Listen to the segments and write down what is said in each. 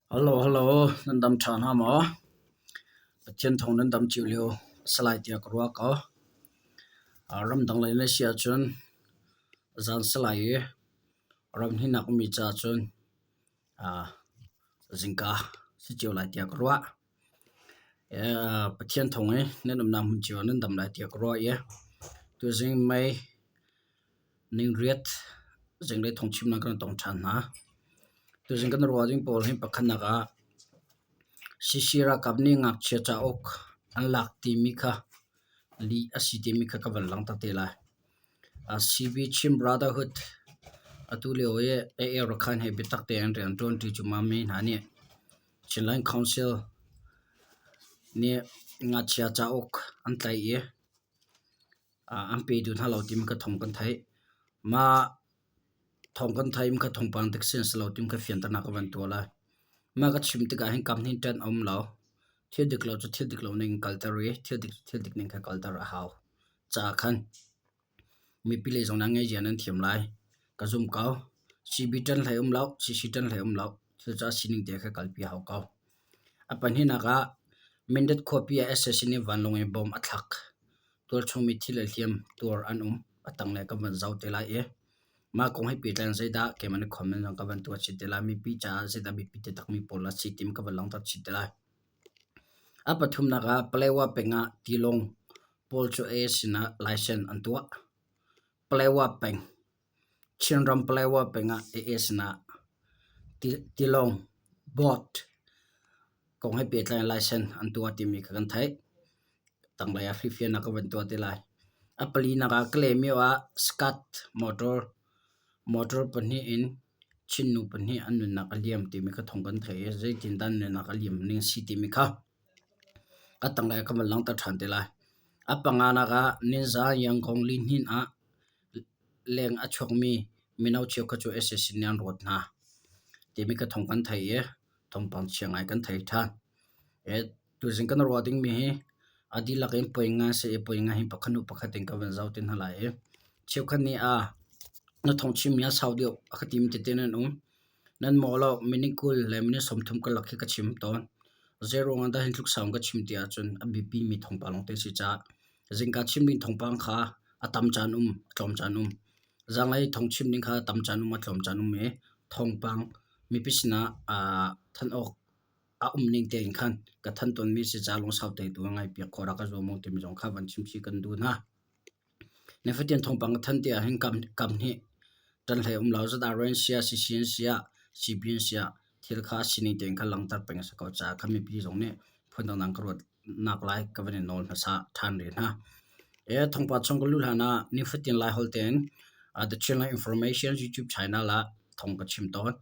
Hello, hello, nan dam ṭha hna maw? Pathian thawng nan dam cio lio a si lai tiah ka ruah ko. Ramdang lei na si ahcun zan si lai i ram hninak ummi caah cun zingka si cio lai tiah ka ruah. Pathian thawng i nan umnak hmun cio ah nan dam lai tiah ka ruah i tuzing May Ningriat zinglei thawngchimnak kan tong ṭhan hna. Tuzing kan ruah ding pawl hi pakhatnak ah CC ralkap nih ngakchia cauk an lak timi kha lih a si timi kha ka van langhter te lai. CB Chin Brotherhood atu lio i AA Rakhine he biatak tein rian ṭuanṭi cuahmahmi hna nih Chinland Council nih ngakchia cauk an tlaih i an pe duh hna lo timi kha thawng kan theih. Mah thawng kan theih kha thawngpang dik si si lo timi kha fianternak ka van tuah lai. Mah ka chim tikah hin kam hnih ṭanh a um lo. Thil dik lo cu thil dik lo ning in kalter i thil dik cu thil dik ning kha kalter a hau. Caah khan mipi lei zong nih ngaihzia nan thiam lai. Ka zum ko. CB ṭanh hlei um lo, CC ṭanh hlei um lo. Cucaah sining te kha kalpi a hau ko. A pahnihnak ah Mindat khuapi ah sac nih vanlawng in bomb a thlak. Tualchung mi thi le hliam tuar an um. A tanglei kan van zoh te lai i mah kong he pehtlai in zeidah keimah nih comment zong ka van tuah chih te lai. Mipi caah zeidah biapi taktakmi pawl a si timi ka van langhter chih te lai. A pathumnak ah Palewa peng ah tilawng pawl cu AA sinah license an tuah. Palewa peng Chinram Palewa peng ah AA sinah tilawng boat kong he pehtlai in license an tuah timi kha kan theih. Tanglei ah hrifiannak ka van tuah te lai. A palinak ah Kalaymyo ah Skat motor motor pahnih in Chin nu pahnih an nunnak a liam timi kha thawng kan theih i zeitindah an nunnak a liam ning si timi kha a tanglei ah ka van langhter ṭhan te lai. A panganak ah Ninza Yangon lihnin ah leng a chuakmi mino cheukhat cu sac nih an rawt hna timi ka thawng kan theih i thawngpang chia ngai kan thei ṭhan. Tuzing kan ruah dingmi hi a dihlak in poi ngai a si i poi ngai hi pakhat hnu pakhat in ka van zoh te hna lai i cheukhat nih a na thawng chimmi a sau deuh a ka timi tete nan um. Nan mawh lo minute 20 le minute 30 karlak khi ka chim tawn. Zeiruang ah dah hi tluk sau in ka chim ti ahcun a biapimi thawngpang lawngte a si caah zingka chim ding thawngpang kha a tam caan um, a tlawm caan um. Zanglei thawng chim ding kha a tam caan um, a tlawm caan um i thawngpang mipi sinah aa thanh awk a um ning tein khan ka thanh tawnmi si caah lungsau te tu ngaihpiak khawh rak ka zuam u timi zong kha van chim chih kan duh hna. Nifatin thawngpang ka thanh ti ahhin kam hnih ṭan hlei um lo. Zedah rain sia, sisi an siah, CB an siah thil kha sining tein kha langhter peng a si ko caah kha mipi zong nih phun dangdang ka ruatnak lai ka van i nawl hmasa ṭhan rih hna. Thawngpang chung ka luh hlan ah nifatin Laiholh tein The Chinland Information YouTube channel ah thawng ka chim tawn.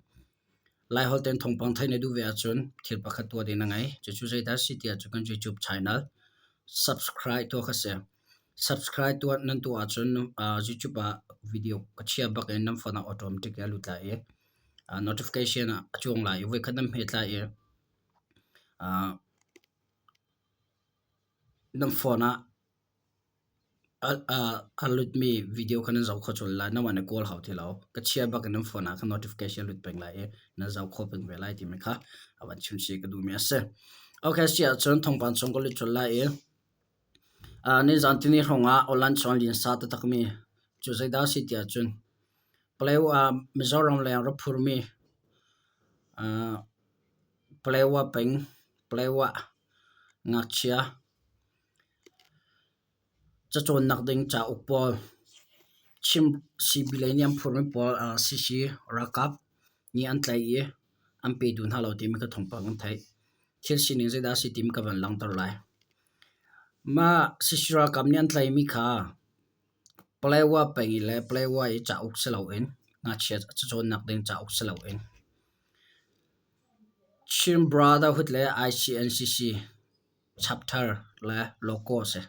Laiholh tein thawngpang theih na duh ve ahcun thil pakhat tuah ding na ngei. Cucu zeidah a si ti ahcun kan YouTube channel subscribe tuah kha si. Subscribe tuah nan tuah ahcun YouTube ah video ka chia bak in nan phone ah automatic in a lut lai i notification ah a cuang lai i voikhat nan hmet lai i nan phone ah A lutmi video kha nan zoh kho colh lai. Nangmah nih kawl hau ti lo. Ka chia bak in nan phone ah khan notification a lut peng lai i nan zoh kho peng ve lai timi kha a van chim chih ka duhmi a si. Okay, si ahcun thawngpang chung ka lut colh lai i nizan tuni hrawng ah online chung linsa taktakmi cu zeidah a si ti ahcun Palewa Mizoram leng ra phurmi Palewa peng Palewa ngakchia Cacawnnak ding cauk pawl chim CB lei nih an phurmi pawl CC ralkap nih an tlaih i an pe duh hna lo timi kha thawngpang kan theih. Thil sining zeidah a si timi ka van langhter lai. Mah CC ralkap nih an tlaihmi kha Palewa peng i le Palewa i cauk si loin ngakchia cacawnnak ding cauk si loin Chin Brotherhood le ICNCC chapter le logo a si.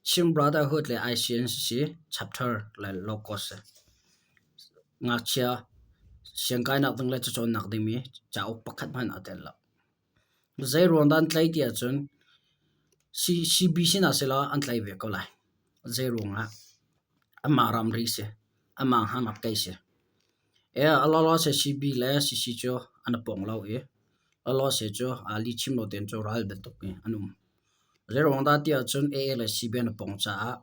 Chin Brotherhood le ICNCC chapter le logo a si. Ngakchia siangkainak ding le cacawnnak dingmi cauk pakhat hmanh aa tel lo. Zei ruang dah an tlaih ti ahcun CB sinah sila an tlaih ve ko lai. Zei ruangah amah ramri si, amah hangap kei si. A lawlaw CB le CC cu an i pong lo i lawlawse cu lihchim lo tein cu ral bantuk in an um. Zeiruang dah ti ahcun AA le CB an i pong caah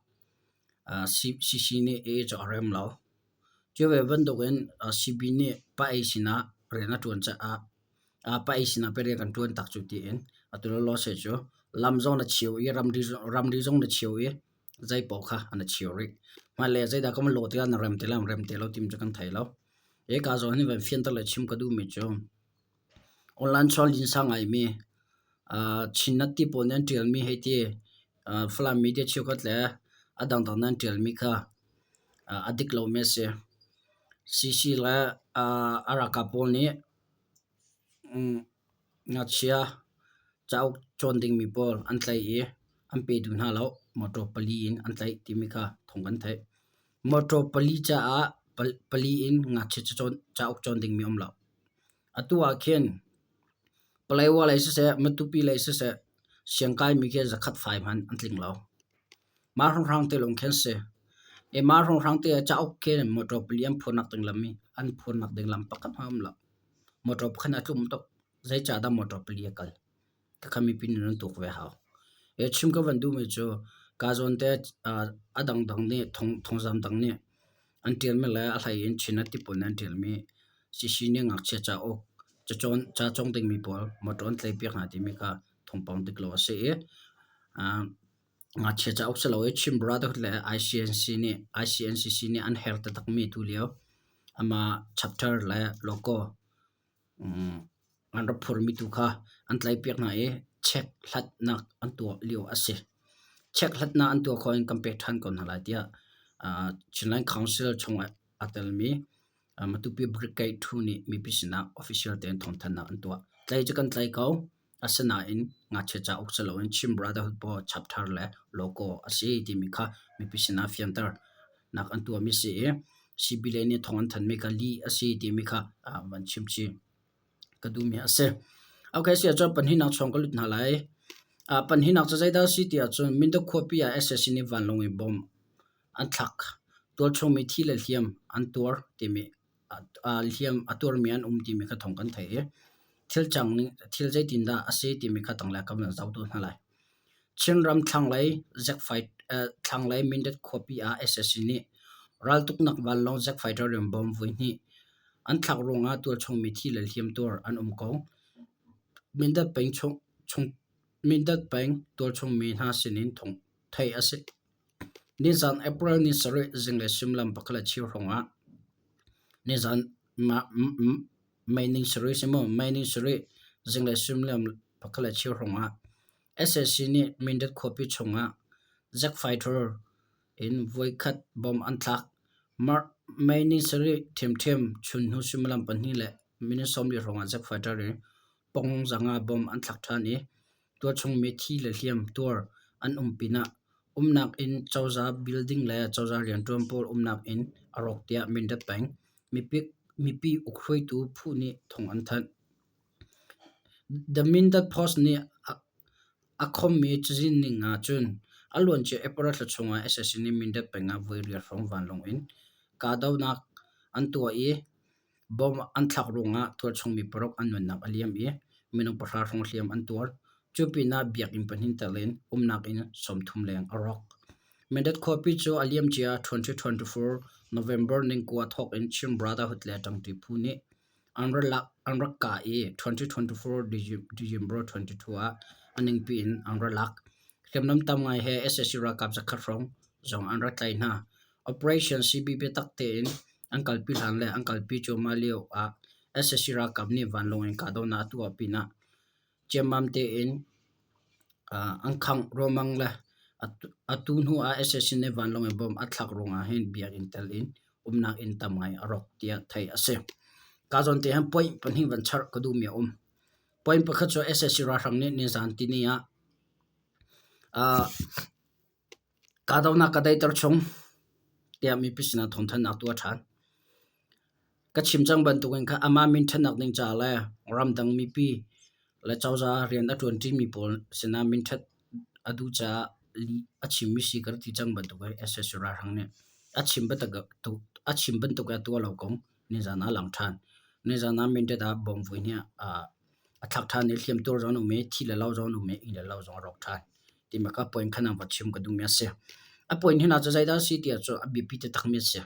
CC nih AA cu a rem lo. Cu ve bantukin CB nih pa ei sinah rian a ṭuan caah pa ei sinah pei rian kan ṭuan tak cu tiin atu lawlawse cu lam zong na cheu i ramri zong na cheu i zeipaoh kha an i cheu rih. Hmailei ah zeidah kan van lawh tikah na rem te lai rem te lo timi cu kan thei lo. Hika zawn hin van fianter le chim ka duhmi cu online chuah linsa ngaimi Chinnet ti pawl nih an ṭialmi hei ti Falam media cheukhat le a dangdang nih an ṭialmi kha a dik lomi a si. CC le a ralkap pawl nih ngakchia cauk cawn dingmi pawl an tlaih i an pe duh hna lo. Motor pali in an tlaih timi kha thawng kan theih. Motor pali caah pali in ngakchia cauk cawn dingmi a um lo. Atu ah khin Paletwa lei siseh, Matupi lei siseh siangkaimi khi zakhat fai hmanh an tling lo. Mah hrawnghrang te lawng khi an si. I mah hrawnghrang te ah cauk khi motor pali an phurnak ding lam i an phurnak ding lam pakhat hmanh a um lo. Motor pakhat a tlum tuk. Zeicahdah motor pali a kal? Khakha mipi nih nan tuak ve hau. Hi chim ka van duhmi cu ka zawn te a dangdang nih thongzam dang nih an ṭialmi le a hlei in Chin ti pawl nih an ṭialmi CC nih ngakchia cauk cacawn ca cawng dingmi pawl motor an tlaihpiak hna timi kha thawngpang dik lo a si i ngakchia cauk si lo i Chin Brotherhood le ICNC nih ICNCC nih an her taktakmi tulio amah chapter le logo An rak phurmi tu kha an tlaihpiak hna i check hlatnak an tuah lio a si. Check hlatnak an tuah khawh in kan pek ṭhan ko hna lai tiah Chinland Council chungah aa telmi Matupi Brigade 2 nih mipi sinah official tein thawngthanhnak an tuah. Tlai cu kan tlai ko. Asinain ngakchia cauk si loin Chin Brotherhood pawl chapter le logo a si timi kha mipi sinah fianternak an tuahmi a si i CB lei nih thawng an thanhmi kha lih a si timi kha van chim chih ka duhmi a si. Okay, si ahcun pahnihnak chung ka lut hna lai. Pahnihnak cu zeidah a si ti ahcun Mindat khuapi ah sac nih vanlawng in bomb an thlak. Tualchung mi thi le hliam an tuar timi hliam a tuarmi an um timi kha thawng kan theih i thil cang ning thil zeitindah a si timi kha tanglei kan van zoh duh hna lai. Chinram thlanglei jet thlanglei Mindat khuapi ah sac nih raltuknak vanlawng jet fighter in bomb voihnih an thlak ruangah tualchung mi thi le hliamtuar an um ko. Mindat peng chung Mindat peng tualchung mi hna sinin thawng theih a si. Nizan April ni sarih zinglei suimilam pakhat le cheu hrawng ah nizan May ni sarih si maw May ni sarih zinglei suimilam pakhat le cheu hrawng ah sac nih Mindat khuapi chungah jet fighter in voikhat bomb an thlak. May ni sarih ṭhiamṭhiam chun hnu suimilam pahnih le minute 40 hrawng ah jet fighter in pong zanga bomb an thlak ṭhan i Tualchung mi thi le hliam tuar an um pinah umnak inn, cozah building le cozah rianṭuan pawl umnak inn a rawk tiah Mindat peng mipi ukhruaitu phu nih thawng an thanh. The Mindat Post nih a khommi cazin ning ah cun a luancia April thla chungah sac nih Mindat peng ah voi riat hrawng vanlawng in kahdohnak an tuah i Bomb an thlak ruangah tualchung mi paruk an nunnak a liam i minung pahra hrawng hliam an tuar. Cu pinah biakinn pahnih tel in umnak inn 30 leng a rawk. Mindat khuapi cu a liamcia 2024 November ningkua thawk in Chin Brotherhood le ṭangṭi phu nih an rak kah i 2024 December 22 ah a ningpi in an ra lak. Hriamnam tam ngai he sac ralkap zakhat hrawng zong an rak tlaih hna. Operation CB biatak tein an kalpi hlan le an kalpi cuahmah lio ah sac ralkap nih vanlawng in kahdohnak a tuah pinah ciammam tein an khangh ruangmang le atu hnu ah sac nih vanlawng in bomb a thlak ruangah hin biakinn tel in umnak inn tam ngai a rawk tiah theih a si. Ka zawn te hin point pahnih van charh ka duhmi a um. Point pakhat cu sac ralhrang nih nizan tini ah Kahdohnak ka daihter chung tiah mipi sinah thawngthanhnak tuah ṭhan. Ka chim cang bantukin kha amah min ṭhatnak ding caah le ramdang mipi le cozah rian a ṭuanṭimi pawl sinah min ṭhat a duh caah lih a chimmi si ka rak ti cang bantukin sac ralhrang nih a chim bantuk a tuah lo kong nizan ah a lang ṭhan. Nizan ah Mindat ah bomb vui nih a thlak ṭhan i hliamtuar zong an um i thi le lo zong an um i inn le lo zong a rawk ṭhan. Timi kha point khan ah va chim ka duhmi a si. A point hi hna cu zeidah a si tiah cu a biapi taktakmi a si.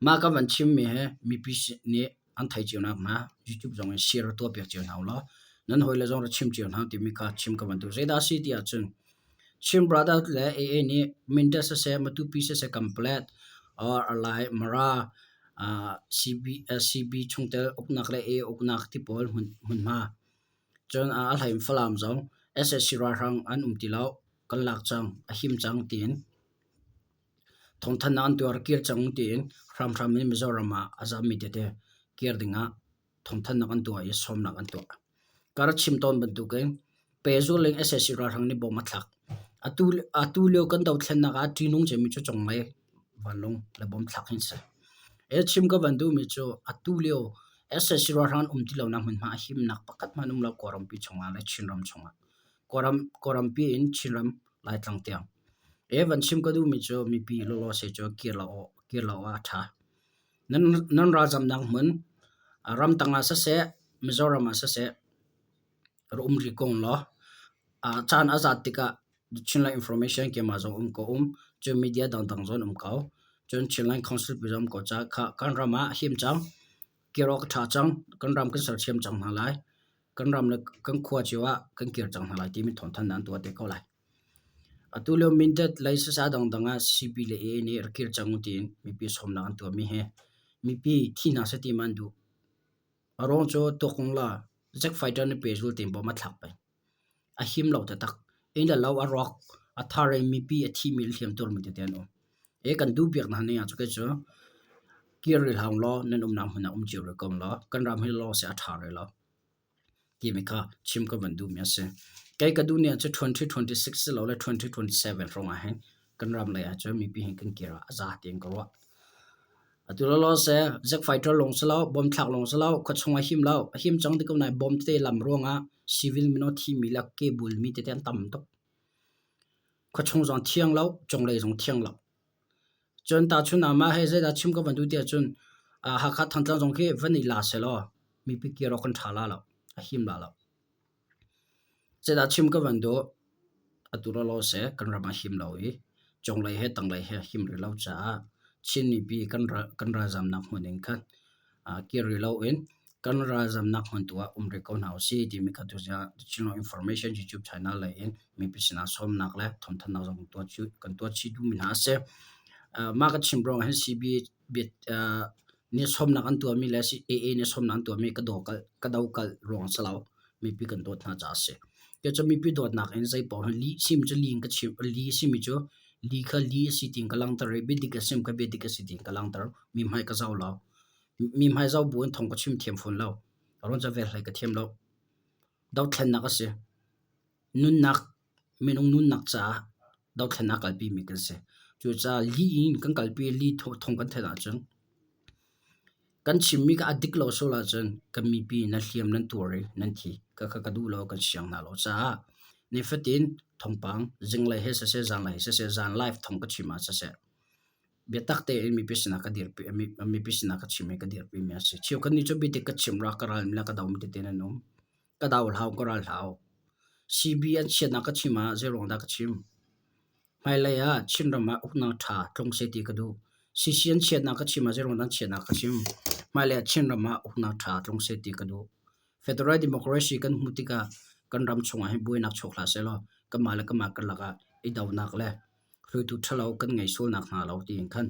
Mah ka van chimmi hi mipi nih an theih cio nakhnga YouTube zong in share tuahpiak cio hna ulaw nan hawile zong rak chim cio hna timi kha chim ka van duh. Zeidah a si tiah cun Chin Brothers le AA nih Mindat siseh, Matupi siseh, Kanpalet or Alai, Mara, CB, CB chungtel uknak le AA uknak ti pawl hmunhma. Cun a hlei in Falam zong sac ralhrang an um ti lo, kan lak cang, a him cang tiin thawngthanhnak an tuar kir cang tiin hramhram in Mizoram ah a zammi tete kir dingah thawngthanhnak an tuah i sawmnak an tuah. Ka rak chim tawn bantukin pehzul in sac ralhrang nih bom a thlak. Atu lio kan dothlennak ah ṭihnung cemmi cu conglei vanlawng le bom thlak hi an si. Hi chim ka van duhmi cu atu lio sac ralhrang an um ti lonak hmunhma a himnak pakhat hmanh um lo Kawlrampi chungah le Chinram chungah. Kawlrampi in Chinram Laitlang tiang. Hi van chim ka duhmi cu mipi lawlaw se cu kir lo ah a ṭha. Nan ralzamnak hmun ramtang ah siseh, Mizoram ah siseh rak um rih ko law caan a zat tikah Chinland Information keimah zong um ka um. Cun media dangdang zong an um ko. Cun Chinland Council pi zong um ko caah khah kan ram ah a him cang. Kir awk a ṭha cang. Kan ram kan sersiam cang hna lai. Kan ram le kan khua cio ah kan kir cang hna lai timi thawngthanhnak an tuah te ko lai. Atu lio Mindat lei sasa dangdang ah CB le AA nih rak kir cang u tiin mipi sawmnak an tuahmi hi mipi thi hna seh ti ma an duh. A ruang cu tuakung la Zack fighter nih pehzul tein bom a thlak peng. A him lo taktak. Inn le lo a rawk, a thar i mipi a thimi le hliamtuarmi tete an um. E kan duh piak hna ning ah cu kei cu kir rih hlah law nan umnak hmun ah um cio rih ko law kan ram hi law seh a ṭha rih lo. Timi kha chim ka van duhmi a si. Kei ka duh ni ahcun 2026 silole 2027 hrawng ah hin kan ram lei ahcun mipi hin kan kir ah a za tiin ka ruah. Atu lawlaw seh jet fighter lawng si lo, bomb thlak lawng si lo, khuachung a him lo. A him cang ti ko nain bomb tete lam ruangah civil minung thimi le kebul mi tete an tam tuk. Khuachung zong thiang lo, cunglei zong thiang lo. Cun tahchun ah mah he zeidah chim ka van duh tiah cun Hakha Thantlang zong khi van i la sehlaw mipi kir awk kan ṭha la lo, a him la lo. Zeidah chim ka van duh? Atu lawlaw seh kan ram a him lo i cunglei he tanglei he a him rih lo caah Chin mipi kan ralzamnak hmun in khan kir rih loin kan ralzamnak hmun tu ah um rih ko hna usih timi kha Chinland Information YouTube channel lei in mipi sinah sawmnak le thawngthanhnak zong kan tuah chih duhmi hna a si. Mah ka chim ruangah hin CB nih sawmnak an tuahmi le AA nih sawmnak an tuahmi ka dokalh ruang a si lo. Mipi kan dawt hna caah a si. Cucu mipi dawtnak in zeipaoh hi lih simi cu lih in ka chim lih simi cu lih kha lih a si tiin ka langhter i biadik a sim kha biadik a si tiin ka langhter. Mi hmai ka zoh lo. Mi hmai zoh bu in thong ka chim thiam fawn lo. Rawn ca vel hlei ka thiam lo. Dothlennak a si. Nunnak, minung nunnak caah dothlennak a kalpimi kan si. Cucaah lih in kan kalpi i lih thong kan thenh ahcun kan chimmi kha a dik lo sual ahcun kan mipi nan hliam nan tuar i nan thi. Khakha ka duh lo, kan siang hna lo caah nifatin thawngpang zinglei he siseh, zanlei he siseh, zan live thawng ka chim ah siseh, biatak tein mipi sinah ka dirpi, mipi sinah ka chim i ka dirpimi a si. Cheukhat nih cun biadik ka chim ra ka ral le ka do mi tete nan um. Ka do hlah, ka ral hlah. CB an chiatnak ka chim ah zeiruang dah ka chim? Hmailei ah Chinram ah uknak ṭha tlung seh ti ka duh. CC an chiatnak ka chim ah zeiruang dah an chiatnak ka chim? Hmailei ah Chinram ah uknak ṭha tlung seh ti ka duh. Federal Democracy kan hmuh tikah kan ram chungah hin buainak chuak hlah sehlaw kanmah le kanmah karlak ah i donak le hruaitu ṭhalo kan ngei sual nakhnga lo tiin khan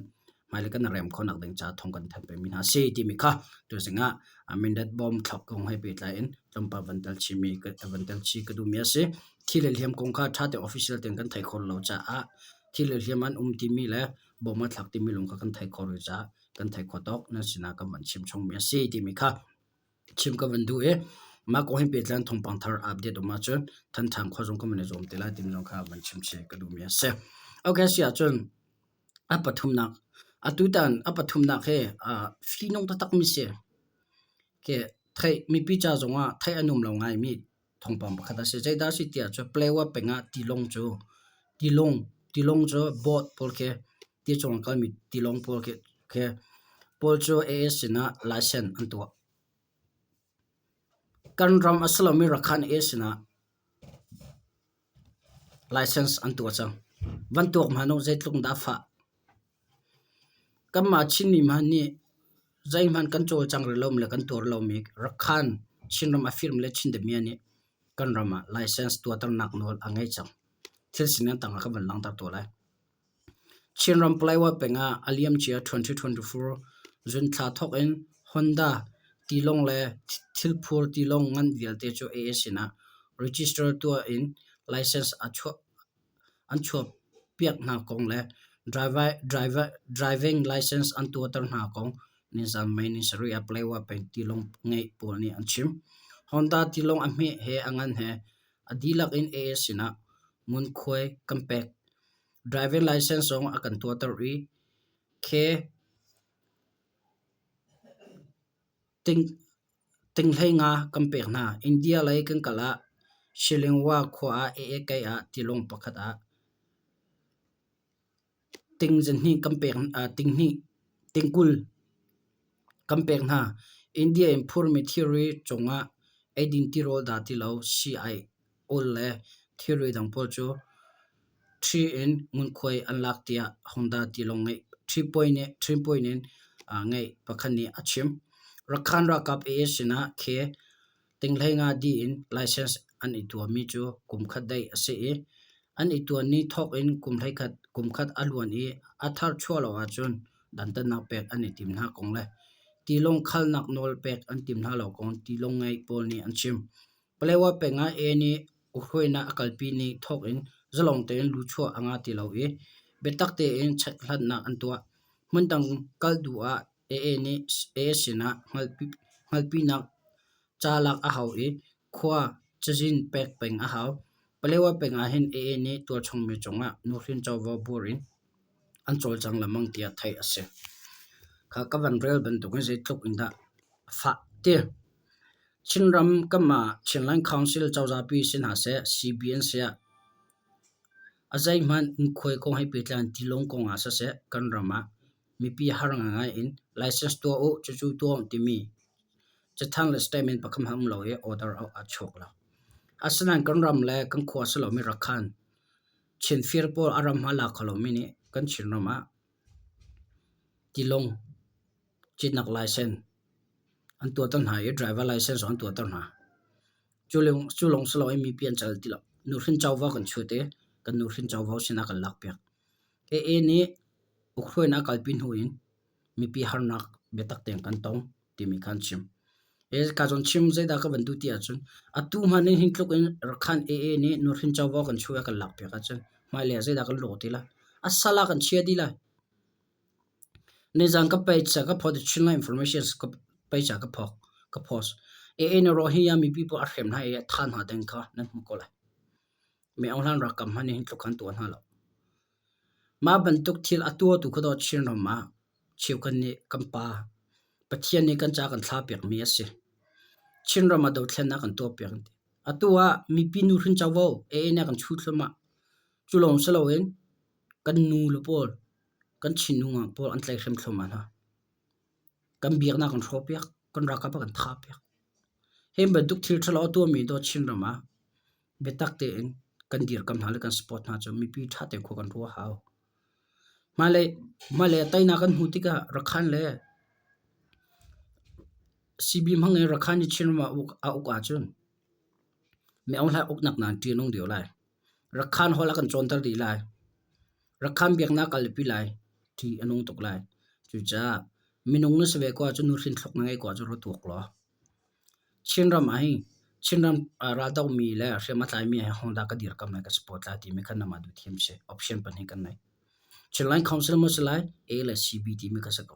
hmailei kan i rem khawhnak ding caah thawng kan thanh pengmi hna a si timi kha tuzing ah Mindat bom thlok kong he pehtlai in tlawmpal van tel chihmi van tel chih ka duhmi a si. Thi le hliam kong kha ṭha tein official tein kan theih khawh lo caah thi le hliam an um timi le bom a thlak timi lung kha kan theih khawh rih caah kan theih khawh tawk nan sinah kan van chim chungmi a si timi kha chim ka van duh i mah kong hin pehtlai in thawngpang thar update um ahcun Thantlang khua zong kan van i zuam te lai timi zong kha van chim chih ka duhmi a si. Okay, si ahcun a pathumnak atutan a pathumnak hi fihnung taktakmi si. Ke theih mipi ca zongah theih a nuam lo ngaimi thawngpang pakhat a si. Zeidah a si tiah cun Palawa peng ah tilawng cu tilawng tilawng cu boat pawl khi ti cung a kalmi tilawng pawl khi pawl cu AS sinah license an tuah. Kan ram a si lomi Rakhan e sinah license an tuah cang. Van tuak hmanh u zeitluk dah a fah. Kanmah Chinmi hmanh nih zeihmanh kan cawlcang rih lomi le kan tuar lomi Rakhan Chinram a firmi le Chin damiah nih kan ram ah license tuahternak nawl a ngei cang. Thil sining tangah ka van langhter tuah lai. Chinram Paletwa peng ah a liamcia 2024 June thla thawk in Honda tilawng le thilphur tilawng ngan vialte cu AA sinah register tuah in license an chuahpiak hna kong le driving license an tuahter hna kong nizan May ni sarih ah Paletwa peng tilawng ngei pawl nih an chim. Honda tilawng a hme he a ngan he a dihlak in AA sinah ngunkhuai kan pek. Driving license zong a kan tuahter i K 15,000 kan pek hna. India lei kan kal ah Shillingwa khua ah AA kai ah tilawng pakhat ah ting kan pek tinghnih tingkul kan pek hna. India in phurmi thilri cungah eidin tirawl dah ti lo sii-ai awl le thilri dang pawl cu ṭhi in ngunkhuai an lak tiah Honda tilawng ngeih ṭhi in ngeih pakhat nih a chim. Rakhan ralkap AA sinah K 15 dih in license an i tuahmi cu kum khat daih a si i an i tuah ni thawk in kum khat a luan i a thar chuah lo ahcun dantatnak pek an i tim hna kong le tilawng khalnak nawl pek an tim hna lo kong tilawng ngei pawl nih an chim. Paletwa peng ah AA nih ukhruainak a kalpi ni thawk in zalong tein luchuah a ngah ti lo i biatak tein chekhlatnak an tuah. Hmundang kal duh ah AA nih AA sinah hngalhpinak ca lak a hau i khua cazin pek peng a hau. Paletwa peng ahhin AA nih tualchung mi cungah nuhrin covo buar in an cawlcang lengmang tiah theih a si. Kha ka van rel bantukin zeitluk in dah a fah ti. Chinram kanmah Chinland Council cozahpi si hna seh, CBN siah a zeihmanh ngunkhuai kong he pehtlai in tilawng kong ah siseh kan ram ah mipi har ngaingai in license tuah u, cucu tuah u timi cathanh le statement pakhat hmanh a um lo i order a chuak lo. Asinain kan ram le kan khua a si lomi Rakhan Chinfir pawl a ram a la kho lomi nih kan Chinram ah tilawng citnak license an tuahter hna i driver license zong an tuahter hna. Cu lawng si loin mipi an cal ti lo. Nuhrin covo kan chut i kan nuhrin covo sinah kan lakpiak. AA nih ukhruainak a kalpi hnu in mipi harnak biatak tein kan tong timi kha an chim. Ka zawn chim zeidah ka van duh ti ahcun atu hmanh in hin tluk in Rakhan AA nih nuhrin covo kan chuh i a kan lakpiak ahcun hmailei ah zeidah kan lawh ti lai? A sal ah kan chia dih lai. Nizan ka page ah ka phawt i Chinland Information ka page ah ka phawk ka post. AA nih Rohingya mipi pawl a hrem hna i a thah hna ding kha nan hmuh ko lai. Mi Aung Hlaing ralkap hmanh nih hin tluk khan tuah hna lo. Mah bantuk thil a tuahtu kha dawh Chinram ah cheukhat nih kan pa Pathian nih kan ca kan thlahpiakmi a si. Chinram ah dothlennak kan tuahpiak an ti. Atu ah mipi nuhrin covo AA nih a kan chuh thluahmah. Cu lawng si loin kan nu le pawl, kan Chin nungak pawl an tlaihhrem thluahmah hna. Kan biaknak kan hrawhpiak, kan ralkap a kan thahpiak. Hi bantuk thil ṭhalo a tuahmi dawt Chinram ah biatak tein kan dirkamh hna le kan support hna cu mipi ṭha tein khua kan ruah a hau. Hmailei hmailei ah teinak kan hmuh tikah Rakhan le CB hmang in Rakhan nih Chinram ah a uk ahcun mi Aung Hlaing uknak nain ṭih a nung deuh lai. Rakhan holh a kan cawnter dih lai. Rakhan biaknak a kalpi lai. Ṭih a nung tuk lai. Cucaah minung na si ve ko ahcun nuhrin thluk na ngeih ko ahcun ra tuak law Chinram ah hin Chinram raldohmi le hriam a tlaimi he hodah ka dirkamh lai ka support lai timi kha nangmah duh thiam si. Option pahnih kan ngei. Chinland Council maw si lai A le CB timi kha si ko.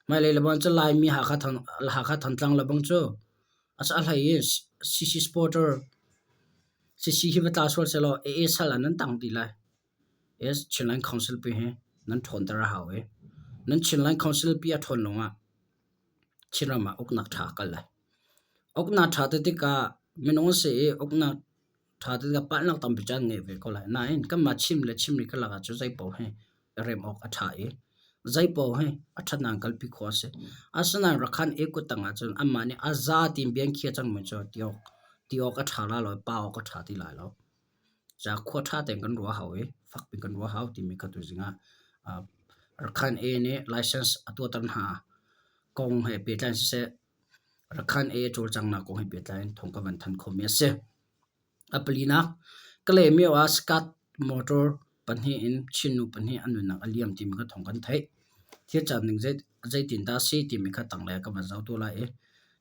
Hmailei lebang cu Laimi Hakha Thantlang lebang cu a hlei in CC supporter CC hi va tla sual sehlaw AA sal ah nan tang dih lai. Yes, Chinland Council pi hi nan ṭhawnter a hau i nan Chinland Council pi a ṭhawn lawngah Chinram ah uknak ṭha a kal lai. Uknak ṭha ti tikah minung a si i uknak ṭha ti tikah palhnak tampi cu an ngei ve ko lai. Nain kanmah chim le chimmi karlak ah cu zei paoh hi rem awk a ṭha i Zeipaoh hi a ṭhatnak in kalpi khawh a si. Asinain Rakhan e kuttang ahcun anmah nih a za tiin bia an khiah cangmi cu ti awk a ṭha lai lo i pa awk a ṭha ti lai lo. Caah khua ṭha tein kan ruah hau i fakpi kan ruah hau timi kha tuzing ah Rakhan E nih license a tuahter hna kong he pehtlai in siseh, Rakhan E cawlcanghnak kong he pehtlai in thawng ka van thanh khomi a si. A palinak, Kalaymyo ah Skat motor pahnih in Chinnu pahnih an nunnak a liam timi kha thawng kan theih. Thil caan ning zeitindah a si timi kha tanglei ah ka van zoh tuah lai i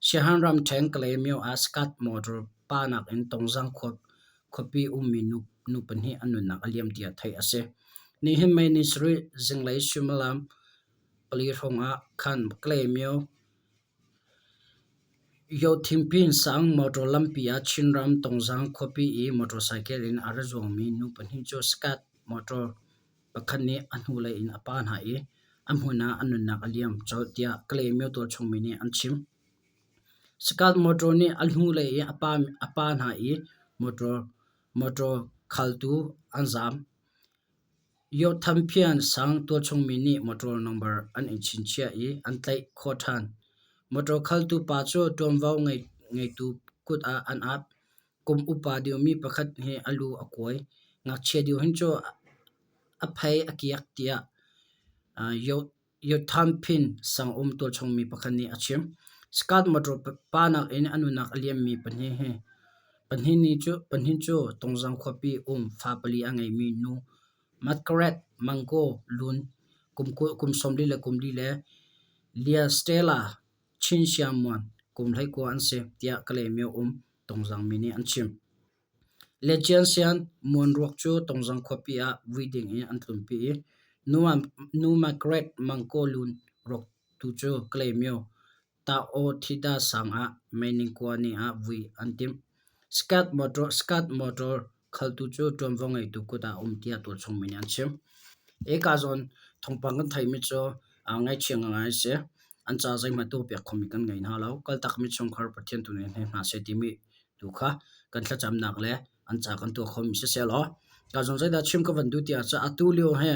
Siahan ramṭhen Kalaymyo ah Skat motor panak in Tongzang khuapi ummi nu pahnih an nunnak a liam tiah theih a si. Nihin May ni sarih zinglei suimilam 4 hrawng ah khan Kalaymyo Yohthinpin sang motor lampi ah Chinram Tongzang khuapi i motorcycle in a ra zuangmi nu pahnih cu Skat motor pakhat nih a hnulei in a pah hna i a hmun ah an nunnak a liam colh tiah Kalaymyo tualchung mi nih an chim. Skat motor nih a hnulei in a pah hna i motor khaltu an zaam. Yohthanphian sang tualchungmi nih motor nambar an i chinchiah i an tlaih khawh ṭhan. Motor khaltu pa cu ṭuanvo ngeitu kut ah an ap. Kum upa deuhmi pakhat hi a lu a kuai. Ngakchia deuh hin cu a phei a kiak tiah Yothanphin sangum tualchungmi pakhat nih a chim. Scott motor pa nakin a nunak a liammi pahnih cu Tongzang khuapi um fa pali a ngeimi nu Margaret Mango Lun kum 44 le Lia Stella Chin Siang kum 19 an si, tiah Kalaymyo um Tongzang mi nih an chim. Lechiansian muanruak cu Tongzang khuapi ah vui ding in an tlunpi i nu Margaret Mangkawlun ruak tu cu Kalaymyo Ta-aw-thida sang ah Meiningkua ni ah vui an timh. Skat motor khaltu cu ṭuanvo ngeitu kut ah a um tiah tualchung mi nih an chim. Eka zawn thawngpang kan theihmi cu ngaihchia ngai a si. An ca zeihmanh tuahpiak khomi kan ngei hna lo. Kaltakmi chungkhar Pathian tu nih hne hna seh timi tu kha kan thlacamnak le an ca kan tuah khomi siseh law ka zong zeidah chim ka van duh ti ahcun atu lio hi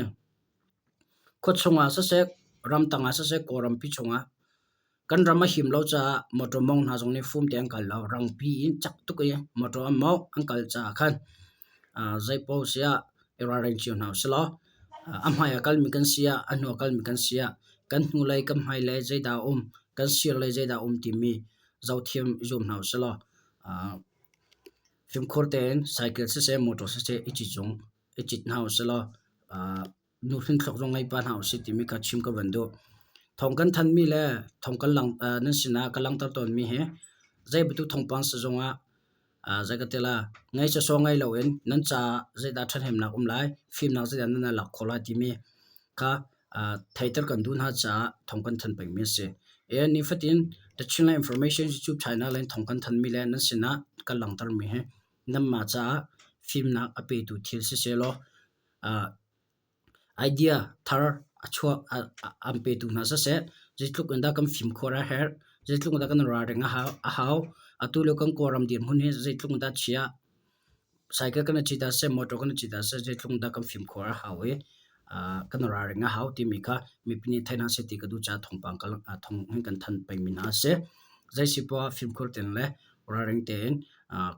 khuachung ah siseh ramtang ah siseh Kawlrampi chungah kan ram a him lo caah motor mong hna zong nih fum te an kal lo rangpi in cak tuk i motor an mawngh an kal caah khan zeipaoh si ah i ralring cio hna usih law a hmai a kalmi kan si ah a hnu a kalmi kan si ah kan hnulei kan hmailei zeidah a um kan sirlei zeidah a um timi zohthiam i zuam hna usih law fimkhur tein cycle siseh motor siseh i cit zong i cit hna usih law nuhrin thluak zong ngei pah hna usih timi kha chim ka van duh. Thawng kan thanmi le thawng kan lang nan sinah ka langhter tawnmi hi zei bantuk thawngpang si zongah zei ka ti la ngei sawsawh ngei loin nan caah zeidah ṭhathnemnak um lai, fimnak zeidah nan lak khawh lai timi kha theiter kan duh hna caah thawng kan thanh pengmi a si. Nifatin The Chinland Information YouTube channel in thawng kan thanmi le nan sinah kan langhtermi hi nanmah caah fimnak a petu thil sisehlaw idea thar a chuak an petu hna siseh, zeitluk in dah kan fimkhur a herh, zeitluk in dah kan ralring a hau, atu lio kan Kawlram dirhmun hi zeitluk in dah chia, Cycle kan i cit ah siseh, motor kan i cit ah siseh zeitluk in dah kan fimkhur a hau i kan ralring a hau timi kha mipi nih theih hna seh ti ka duh caah thawngpang thawng hin kan thanh pengmi hna a si. Zei si poah fimkhur tein le ralring tein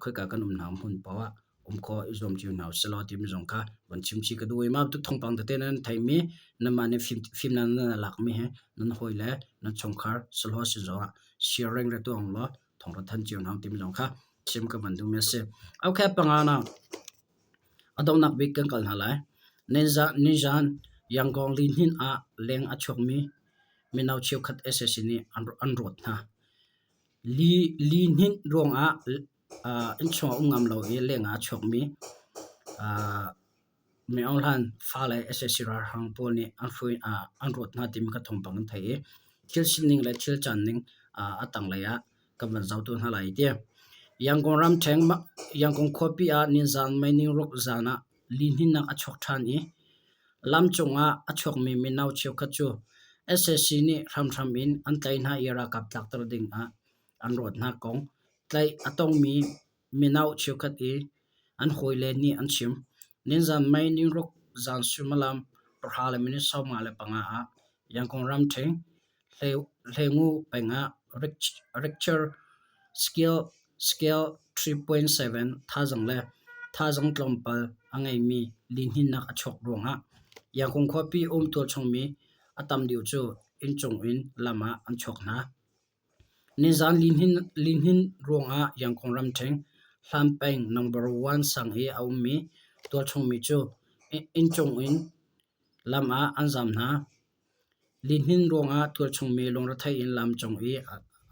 khoika kan um hna hmun paoh ah um khawh i zuam cio hna usih law timi zong kha von chim chih ka duh i mah bantuk thawngpang tete nan theihmi nanmah nih fimnak nan lakmi hi nan hawi le nan chungkhar sahlawh sin zongah sharing re tuah law thawng ra thanh cio hna timi zong kha chim ka van duhmi a si. Okay, panga na a donghnak bik kan kal hna lai. Nizan Yangon lihnin ah leng a chuakmi mino cheukhat sac nih an rawt hna. Lihninh ruangah innchung ah um ngam lo i leng ah a chuakmi Min Aung Hlaing fale sac ralhrang pawl nih an rawt hna timi kha thawngpang an theih i thil sining le thil caan ning a tanglei ah kan van zoh tuah hna lai ti. Yangon ramṭhen Yangon khuapi ah nizaan May ruk zaan ah lihninnak a chuak ṭhan i lamcung ah a chuakmi mino cheukhat cu sac nih hramhram in an tlaih hna i ralkap tlakter ding ah an rawt hna kong tlaih a tongmi mino cheukhat i an hawile nih an chim. Nizaan May ruk zaan suimilam 10:55 ah. Yangon ramṭhen Hleingu peng ah Richter scale 3.7 thazaang le thazaang tlawmpal a ngeimi lihninnak a chuak ruangah Yangon khuapi um tualchung mi a tam deuh cu inncung in lam ah an chuak hna. Nizaan lihnin ruangah Yangon ramṭhen Hlan peng No. 1 sang i a ummi tualchung mi cu inncung in lam ah an zaam hna. Lihnin ruangah tualchung mi lungrethei in lam cung i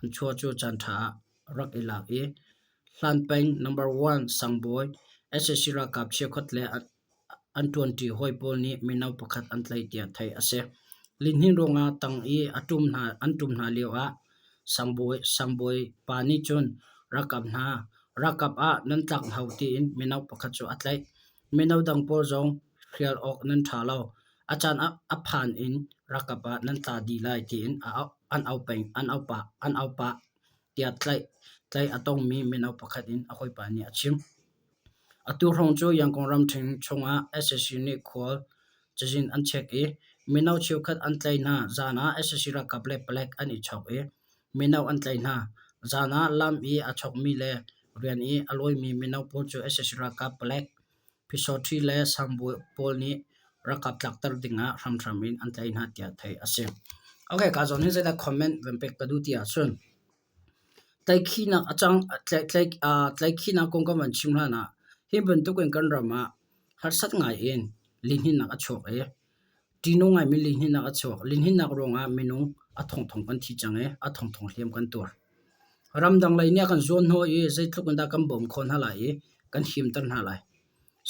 an chuah cu caanṭha ah rak i lak i Hlan peng No. 1 sangbawi sac ralkap cheukhat le an ṭuanṭi hawi pawl nih mino pakhat an tlaih tiah theih a si. Lihnin ruangah tang i an ṭum hna lioah sangbawi pa nih cun ralkap ah nan tlak hau tiin mino pakhat cu a tlaih. Mino dang pawl zong hrial awk nan ṭha lo. A caan a phan in ralkap ah nan tla dih lai tiin an au pah tiah tlaih a tongmi mino pakhat in a hawipa nih a chim. Atu hrawng cu Yangon ramṭhen chungah sac nih khual cazin an chek i mino cheukhat an tlaih hna. Zan ah sac ralkap le palek an i chawk i mino an tlaih hna. Zan ah lam i aa chawkmi le rian i a lawimi mino pawl cu sac ralkap, palek, phisawṭhi le sangbawi pawl nih ralkap tlakter dingah hramhram in an tlaih hna tiah theih a si. Okay, ka zawn hi zeidah comment van pek ka duh ti ahcun Tlaihkhihnak a cang tlaihkhihnak kong kan van chim hlan ah hi bantuk in kan ram ah harsat ngai in lihninnak a chuak i ṭihnung ngaimi lihninnak a chuak. Lihninnak ruangah minung a thongthong kan thi cang i a thongthong hliam kan tuar. Ramdang lei nih a kan zuanhnawh i zeitluk in dah kan bawm khawh hna lai i kan himter hna lai.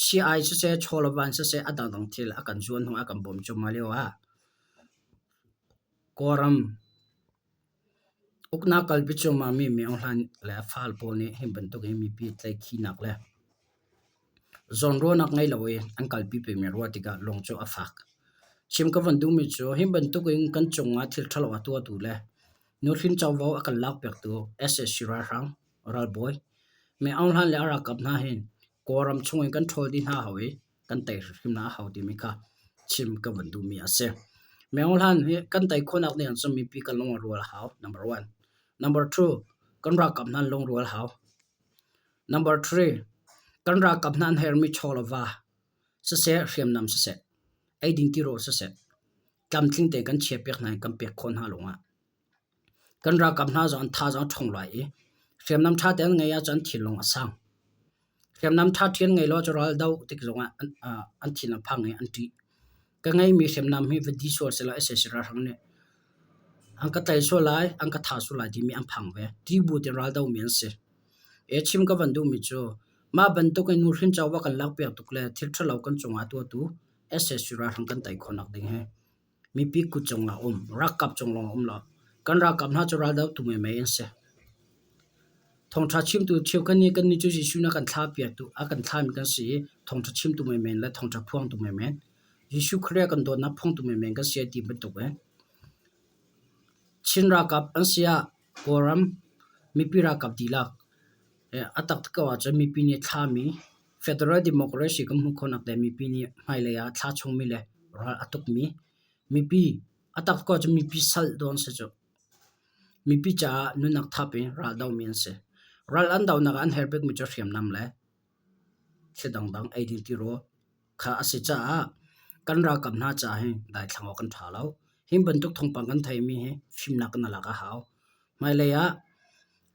Sii-ai siseh, chaw le van siseh a dangdang thil a kan zuanhnawh a kan bawm cuahmah lio ah Kawlram Uknak kalpi cuahmahmi miohlan le fal pawl nih hi bantuk hi mipi tlaihkhihnak le zawnruahnak ngei loin an kalpi pengmi ruah tikah lung cu a fak. Chim ka van duhmi cu hi bantuk in kan cungah thil ṭhalo a tuahtu le nuhrin covo a kan lakpiaktu sac ralhrang ralbawi miohlan le a ralkap hna hin Kawlram chungin kan ṭhawl dih hna hau i kan tei hrimhrim a hau timi kha chim ka van duhmi a si. Myohlan hi kan tei khawhnak ding ahcun mipi kan lung a rual a hau, number one. Number two, kan ralkap hna an lungrual a hau. Number three, kan ralkap hna an herhmi chaw le va siseh, hriamnam siseh, eidin tirawl siseh, tlamtling tein kan chiahpiak hna i kan pek khawh hna lawngah Kan ralkap hna zong an thazaang a ṭhawng lai i hriamnam ṭha tein an ngeih ahcun an thinlung a sang. Hriamnam ṭha ṭhi an ngei lo ahcun ral doh tik zongah an thin a phang i an ṭih. Ka ngeihmi hriamnam hi va di sual sehlaw sac ralhrang nih an ka tlaih sual lai, an ka thah sual lai timi an phang ve. Ṭih bu tein ral dohmi an si. E chim ka van duhmi cu mah bantuk in nuhrin covo kan lakpiak tuk le thil ṭhalo kan cungah a tuahtu sac ralhrang kan tei khawhnak ding hi Mipi kut cungah um, ralkap cung lawng um lo. Kan ralkap hna cu raldohtu menmen an si. Thawngṭha chimtu cheukhat nih kannih cu Jesuh nih a kan thlahpiaktu, a kan thlahmi kan si i thawngṭha chimtu menmen le thawngṭha phuangtu menmen, Jesuh Khrih a kan dawtnak phuangtu menmen kan si a ti bantuk in Chin ralkap an si ah Kawlram mipi ralkap dihlak a taktak ko ahcun mipi nih thlahmi Federal Democracy kan hmuh khawhnak le mipi nih hmailei ah thla chungmi le ral a tukmi mipi a tak ko ahcun mipi sal dawn si cu. Mipi caah nunnak thap in ral domi an si. Ral an donak ah an herh bikmi cu hriamnam le thil dangdang eidin tirawl kha a si caah kan ralkap hna caah hin daithlang awk kan ṭha lo. Hi bantuk thawngpang kan theimi hi fimnak kan lak a hau. Hmailei ah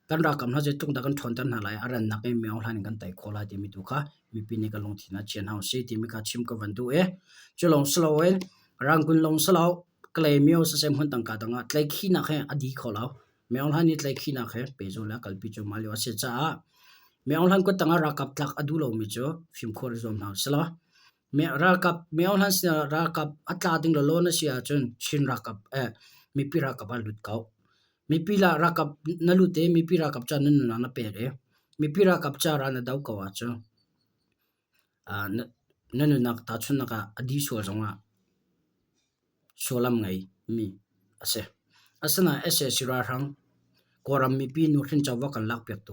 kan ralkap hna zeitluk dah kan ṭhawnter hna lai, a rannak in myo hlan in kan tei khawh lai timi tu kha mipi nih kan lungthin ah chia hna usih timi kha chim ka van duh i cu lawng si loin Rangoon lawng si lo Kalaymyo siseh hmun tangka dang ah tlaihkhihnak he a di kho lo. Myo Hlan i tlaihkhihnak he pehzulh le kalpi cuahmah lio a si caah Myo Hlan kut tangah ralkap tlak a duh lomi cu fimkhur i zuam hna usih law ralkap Myo Hlan sinah ralkap a tla ding lawlaw na si ahcun Chin ralkap eh mipi ralkap ah lut ko. Mipi ralkap na lut i mipi ralkap ca na nunnak na pek i mipi ralkap ca ral na do ko ahcun na nunnak tahchunhnak ah a dih sual zongah sullam ngeimi a si. Asinain sac ralhrang Kawlram mipi nuhrin covo kan lakpiaktu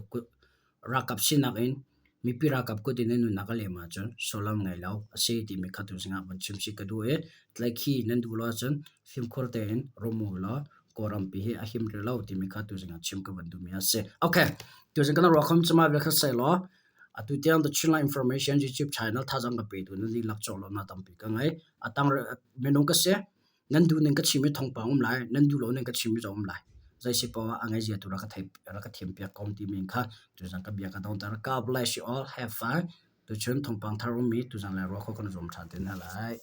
ralkap sinak in. Mipi ralkap kut in nan nunnak a lem ahcun sullam ngei lo a si timi kha tuzing ah van chim chih ka duh i tlaihkhih nan duh lo ahcun fimkhur tein rum u law Kawlrampi hi a him rih lo timi kha tuzing ah chim ka van duhmi a si. Okay, tuzing kan ruah khom cuma bia kha sei law atu tiang The Chinland Information YouTube channel thazang ka petu nan dihlak cawlawmnak tampi ka ngei. Atang minung ka si. Nan duh ning ka chim i thawngpang um lai, nan duh lo ning ka chim i zong um lai. Zei si poah a ngei zia tu rak ka thei rak ka thiam piak ko timi kha tuzang ka bia ka dongter. God bless you all. Have fun. Tuchun thawngpang thar ummi tuzang le ruah kho kan zuam ṭhan te hna lai.